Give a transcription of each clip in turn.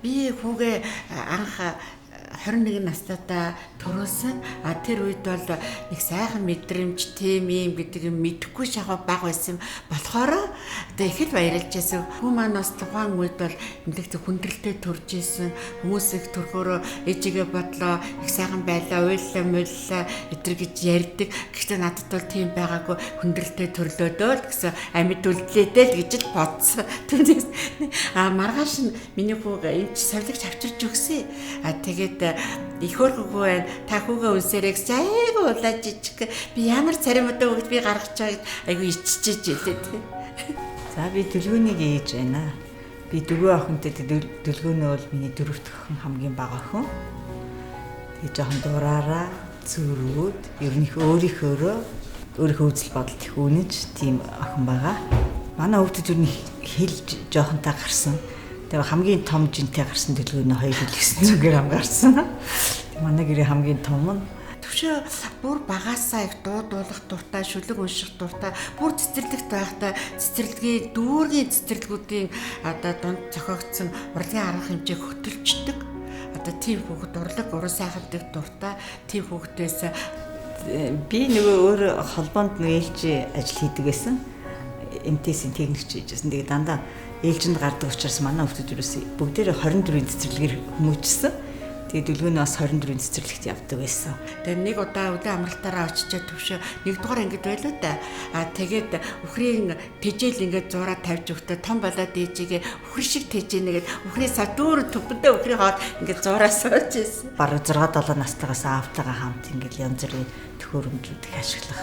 Би хүүгээ анх 21 настайдаа төрөөсөн. А тэр үед бол нэг сайхан мэдрэмж тийм юм гэдэг юм мэдэхгүй шахав баг байсан болохоор одоо их л баярлж байсан. Хүү маань бас тухайн үед бол эмнэлэгт хүндрэлтэй төрж исэн. Хүмүүс их төрхөөрөө ээжигээ бодлоо, их сайхан байлаа, уйллаа, муйллаа өдр гэж ярьдаг. Гэхдээ надад бол тийм байгаагүй, хүндрэлтэй төрлөөдөө л гэсэн, амьд үлдлээдээ л гэж л бодсон. Түүнээс а маргааш нь миний хүүг эмч савлагч авчирч өгсөн. А тэгээд их хөөрхөн хүү байна. Та хүүгээ үнсээрэй гэсэн, айгу улаа жижиг. Би ямар царим удаа өгд би гаргаж байгаа гэж айгу иччихэж илээ тий. За, би Дүлгөөнийг ээж байна. Би дөрвөн охинтой, Дүлгөөнөө бол миний дөрөвт охин, хамгийн бага охин. Тэгээ жоохон дураараа зөрүүд, ер нь их өөрийнхөөрөө өөрийнхөө үзэл бодолд их үнэж тийм охин байгаа. Манай хүүхдүүд ер нь хэл жоохонтой гарсан. Тэгээ хамгийн том жинтэй гарсан Дүлгөөнөө 2 жил 9 зүгээр хамгаарсан. Манай гэрээ хамгийн том нь. Төвшөө бүр багаасаа их дуу дуулах дуртай, шүлэг унших дуртай, бүр цэцэрлэгт байхдаа цэцэрлэгийн дүүргийн цэцэрлэгүүдийн одоо дунд зохиогдсон урлагийн арга хэмжээг хөтөлчдөг. Одоо тийм хүүхэд, урлаг, уран сайхалдаг дуртай тийм хүүхэд байсан. Би нөгөө өөр холбоонд нэг ээлж ажил хийдэг байсан. МТС-ийн техникч хийжсэн. Тэгээ дандаа ээлжинд гардаг учраас манай хүүхдүүд ерөөсөө бүгдээрээ 24-ийн цэцэрлэгээр хүмүүжсэн. Тэгээ Дүлгөөнөө бас 24-ийн цэцэрлэгт явдаг байсан. Тэгээ нэг удаа өдөө амралтаараа очичоод төвшөө нэгдүгээр ангид байлаа да. А тэгээд үхрийн тэжээл ингээд зураа тавьж өгтөө том болоод ээжигээ үхэр шиг тэжээнэ гэд үхрийн сав дүүр төвөндөө үхрийн хоол ингээд зураа сууж ирсэн. Бараг 6 7 настайгаас аавтайгаа хамт ингээд янз бүрийн төхөөрөмжүүд их ашиглах.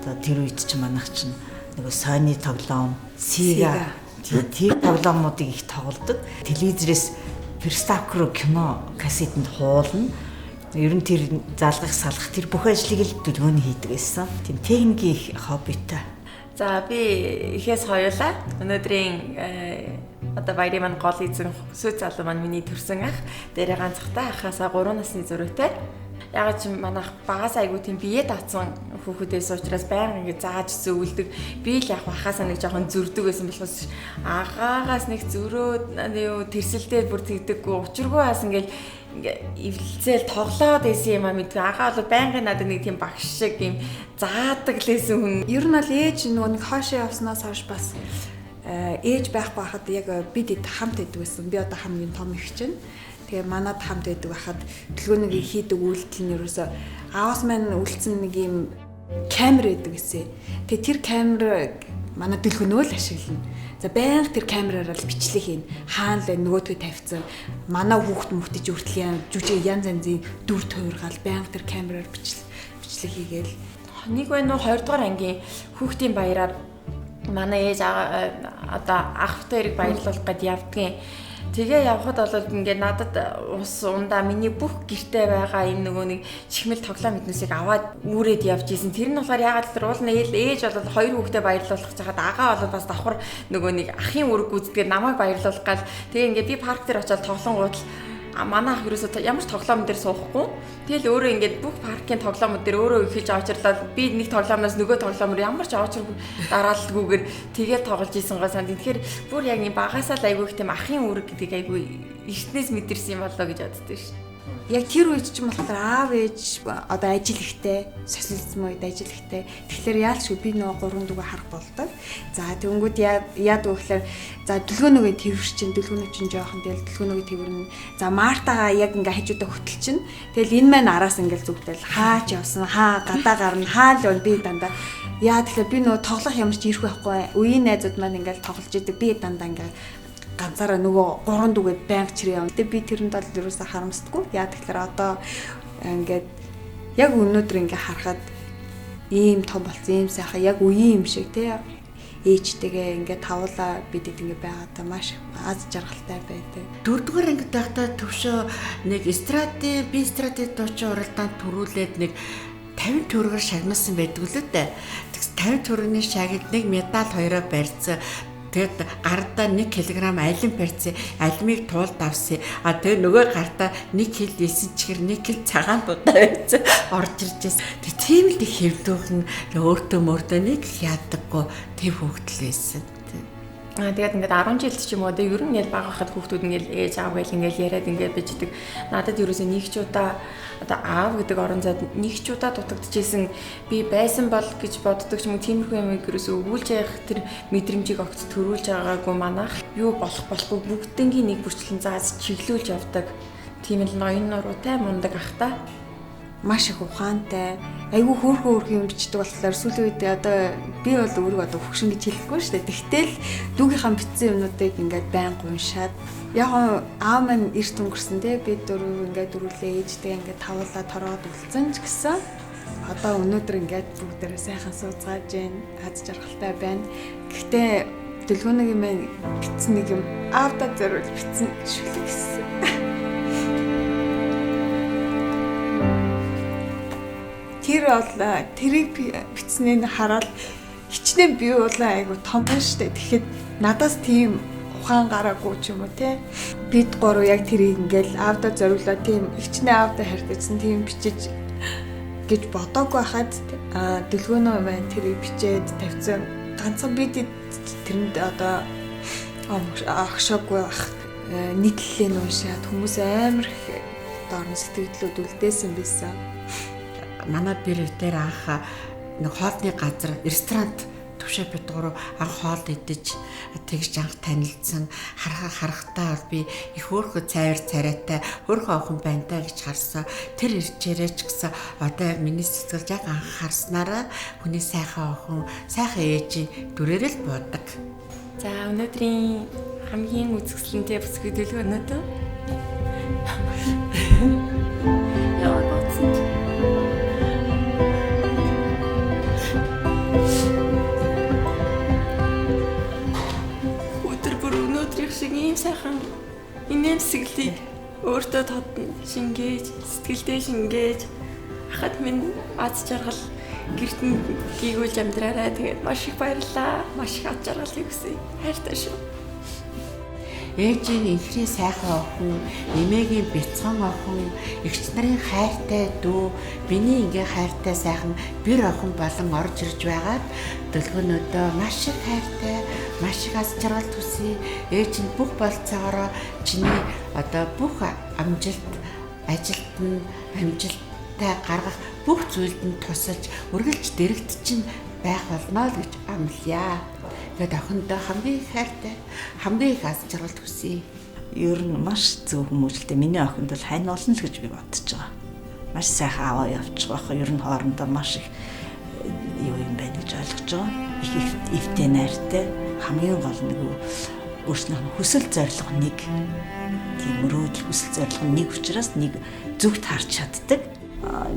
Одоо тэр үед чинь манайх чинь нөгөө Sony тоглоом, Sega, тэр тоглоомуудыг их тоглодог. Телевизээс приставка руу кино кассетэнд хуулна. Ер нь тэр залгах салах тэр бүх ажлыг л Дүлгөөн хийдэг байсан. Тийм, техникийн их хоббитой. За, би ихээс хоёулаа. Өнөөдрийн одоо баярын маань гол эзэн сүйт залуу маань миний төрсөн ах. Дээрээ ганцхтай ахаасаа 3 насны зөрүүтэй. Ягаад ч манайх багаас айгуу тийм бие даацсан хүүхдээс учраас байнга ингэ зааж зөвлөдөг. Би л яг ахаасаа нэг жоохон зөрдөг байсан болохоос агаагаас нэг зөрөө юу тэрсэлдээ бүр тэгдэггүй. Учиргүй бас ингээл ингээ эвлэлцээл тоглоод байсан юм а мэдгүй. Агаа бол байнгын надад нэг тийм багш шиг юм заадаг л байсан хүн. Ер нь бол ээж нөгөө нэг хоошоо явснаас хойш бас ээж байхгүй хахад яг бид хэд хамт байдаг байсан. Би одоо хамгийн том их чинь. Тэгээ манад хамт байдаг байхад Дүлгөөнийг хийдэг үйлдэл нь ерөөсөө аавас маань үлдсэн нэг юм камер байдаг гэсэн. Тэгээ тэр камер манай Дүлгөөнөө л ашиглана. За, байнга тэр камераараа л бичлэг хийн. Хаана л нөгөөдгөө тавьсан. Манай хүүхд мөхтөж хүртэл яа жүжиг янз янзын дүр тойргаал байнга тэр камераар бичлэг хийгээл. Нэг байна уу, 20 дугаар ангийн хүүхдийн баяраар манай ээж одоо ах хоёрыг баярлуулах гээд явдгийн. Тэгээ явхад бол ингээд надад ус ундаа, миний бүх гэрте байгаа энэ нөгөө нэг чихмэл тоглоом эднүсийг аваад үүрээд явж исэн. Тэр нь болохоор яагаад тэр уул нь ээж бол хоёр хүүхдээ баярлуулах чахад агаа бол бас давхар нөгөө нэг ахын үүрэг гүйцэтгээр намайг баярлуулах гал. Тэгээ ингээд би парк дээр очиод тоглонгууд манай ах ерөөсөө ямар ч тоглоом дээр суухгүй. Тэгэл өөрөө ингээд бүх паркийн тоглоомууд дээр өөрөө эхэлж очрлоод, би нэг тоглоомноос нөгөө тоглоомор ямар ч очир дараалалгүйгээр тэгэл тоглож исэн гоо санд. Тэгэхээр бүр яг юм багасаа л айгүй их тийм ахын үүрэг гэдгийг айгүй эртнээс мэдэрсэн юм болоо гэж боддоо шин. Яг тэр үед чинь болохоор аав ээж одоо ажил ихтэй, социализм үед ажил ихтэй. Тэгэхээр яалчгүй би нөгөө гурван дүүгээ харах болдог. За, тэгэнгүүт яадаг вэ гэхээр, за, Дүлгөөнөгөө тэрвэр чинь, Дүлгөөнөө чинь жоохон, тэгэл Дүлгөөнөгөө тэрвэрнэ. За, Мартагаа яг ингээ хажуудаа хөтөлчин. Тэгэл энэ маань араас ингээл зүгтэл хаач явсан, хаа гадаа гарна, хаа л явна, би дандаа. Яа, тэгэхээр би нөгөө тоглох ямар ч ирэх байхгүй. Үеийн найзууд маань ингээл тоглож идэг. Би дандаа ингээ ганцаараа нөгөө гурван дүүгээд байнга чирээ явна. Тэгээ би тэрэнд бол ерөөсөө харамсдаггүй. Яа, тэгэхээр одоо ингээд яг өнөөдөр ингээ харахад ийм том болсон, ийм сайхан, яг үеийн юм шиг тий ээжтэйгээ ингээд тавуулаа бидэд ингээ байгаадаа маш аз жаргалтай байдаг. Дөрөвдүгээр ангид байхдаа төвшөө нэг эстрадын би эстрадын дуучин уралдаанд түрүүлээд нэг 50 төгрөгөөр шагнуулсан байдаг лээ дээ. Тэгс 50 төгрөгийн шагид нэг медаль хоёроо барьсан. Тэгээд гардаа 1 кг алим барьсан. Алимыг туулд авсан. А тэгээ нөгөө гартаа 1 кг элсэн чихэр, 1 кг цагаан будаа байсан. Орж ирж байсан. Тэг тийм л их хэвдүүхэн, өөртөө мөрдөө нэг яадаггүй тийм хүүхдэл байсан. Тэгээд ингээд 10 жилд ч юм уу тэгээ ер нь ингээд бага байхад хүүхдүүд ингээд ээж аав гэл ингээд яриад ингээд бичдэг. Надад ерөөсөө нэг ч удаа одоо аав гэдэг орон зайд нэг ч удаа дутагдчихсэн би байсан бол гэж боддог ч юм уу, тиймэрхүү юм ерөөсөө өгүүлж явах тэр мэдрэмжийг огт төрүүлж байгаагүй манайх юу болох болохгүй бүгднгийн нэг бүрчлэн зааж чиглүүлж явдаг. Тийм л ноён нуруутай мундаг ах та. Маш их ухаантай, айгүй хөөрхөн хөөрхөн юм бичдэг болохоор сүүлийн үед одоо би бол өөрийгөө одоо хөгшин гэж хэлэхгүй шүү дээ. Тэгтэл дүүгийнхаа бичсэн юмнуудыг ингээд байнга уншаад, яг аав маань эрт өнгөрсөн те, би дөрөв ингээд дөрвөлээ ээжтэй ингээд тавуулаа тороод үлдсэн ч гэсэн одоо өнөөдөр ингээд бүгдээрээ сайхан сууцгааж гин, аз жаргалтай байна. Гэхдээ Дэлгүүнэг юм бичсэн нэг юм аавдаа зориулж бичсэн шүлэг гэсэн. Тэр бол тэрийг бичснийг хараад хичнээн би бол айгу том байна штэ. Тэгэхэд надаас тийм ухаан гараагүй ч юм уу те. Бид гурав яг тэрийг ингээл аавдаа зориулаад тийм хичнээн аавдаа хайртайсан тийм бичиж гэж бодоогүй хахад Дэлгөөнөө маань тэрийг бичээд тавьсан. Ганцхан бид тэрэнд одоо огшоогүй байх, нийтлэлээ уншаад хүмүүс амар их дорн сэтгэлдлүүд үлдээсэн байсан. Манай бэр дээр анх нэг хоолны газар ресторанд төвшөө бид гурав анх хоол идэж тэгж анх танилцсан. Харахтаа бол би их хөөрхө цайвар царайтай хөөрхөн охин байна та гэж харсан. Тэр ирчээрээ ч гэсэн одоо миний сэтгэлд яг анх харснараа хүний сайхан охин, сайхан ээжийн дүрээр л буудаг. За, өнөөдрийн хамгийн үзэсгэлэнтэй бүсгүй Дэлгөөнөөд. Яа бодсон чи. Өдөр бүр өнөөдрийнх шиг ийм сайхан инээмсэглийг өөртөө тодно шингээж, сэтгэлдээ шингээж, ахад минь аз жаргал гэрт нь гийгүүлж амьдраарай. Тэгээд маш их баярлалаа. Маш их аз жаргалыг хүсье. Хайртай шүү. Ээжийн инхрийн сайхан охин, эмээгийн бяцхан охин, эгч нарын хайртай дүү, миний ингийн хайртай сайхан бэр охин болон орж ирж байгаад Дэлгөөнөөдөө маш их хайртай, маш их аз жаргал хүсье. Ээж нь бүх болцоогоороо чиний одоо бүх амжилт, ажилд нь амжилттай гаргах бүх зүйлд нь тусалж, үргэлж дэрэгд чинь байх болно л гэж амлая. Тэгээд охиндоо хамгийн их хайртай, хамгийн их аз жаргал хүсье. Ер нь маш зөв хүмүүжлтэй. Миний охинд бол хань болно л гэж би бодож байгаа. Маш сайхан аваа явчих байх. Ер нь хоорондоо маш их юу юм байна гэж ойлгож байгаа. Их эвтэй найртай. Хамгийн гол нэг өөрснийх нь хүсэл зорилго нэг. Тийм мөрөөдөл хүсэл зорилго нэг учраас нэг зүгт харж чаддаг.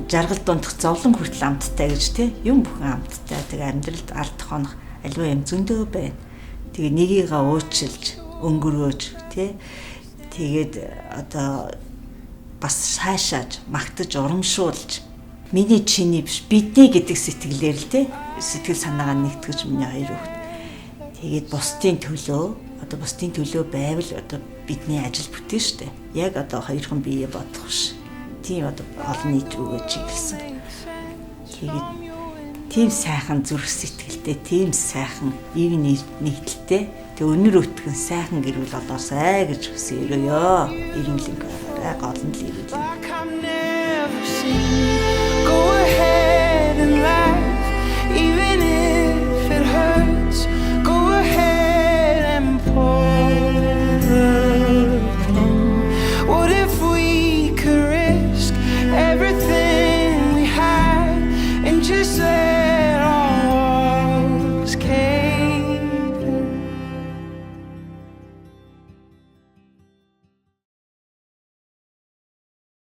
Жаргал дундах зовлон хүртэл амттай гэж тий. Юм бүхэн амттай. Тэгээ амьдралд алдах хонох аливаа юм зөндөө байна. Тэгээ нэгийгээ уучлж, өнгөрөөж тий. Тэгээд одоо бас сайшааж, магтаж, урамшуулж миний чиний биш бидний гэдэг сэтгэлээр л тий сэтгэл санаагаа нэгтгэж миний хоёр хүүхэд. Тэгээд бусдын төлөө, одоо бусдын төлөө байвал одоо бидний ажил бүтэн штэ. Яг одоо хоёрхан бие бодох ш. Тийм одоо олон нийт рүүгээ чиглэсэн. Тэгээд тийм сайхан зүрх сэтгэлтэй, тийм сайхан ив нийтлэлтэй, тэг өнөр өтгөн сайхан гэр бүл болоосай гэж хүсэн өрөөё. Эрүүлэн байгаарай, гол нь л эрүүлэн. Like I've never seen. Go ahead and laugh, even if it hurts. Go ahead and pull the pin. What if we could risk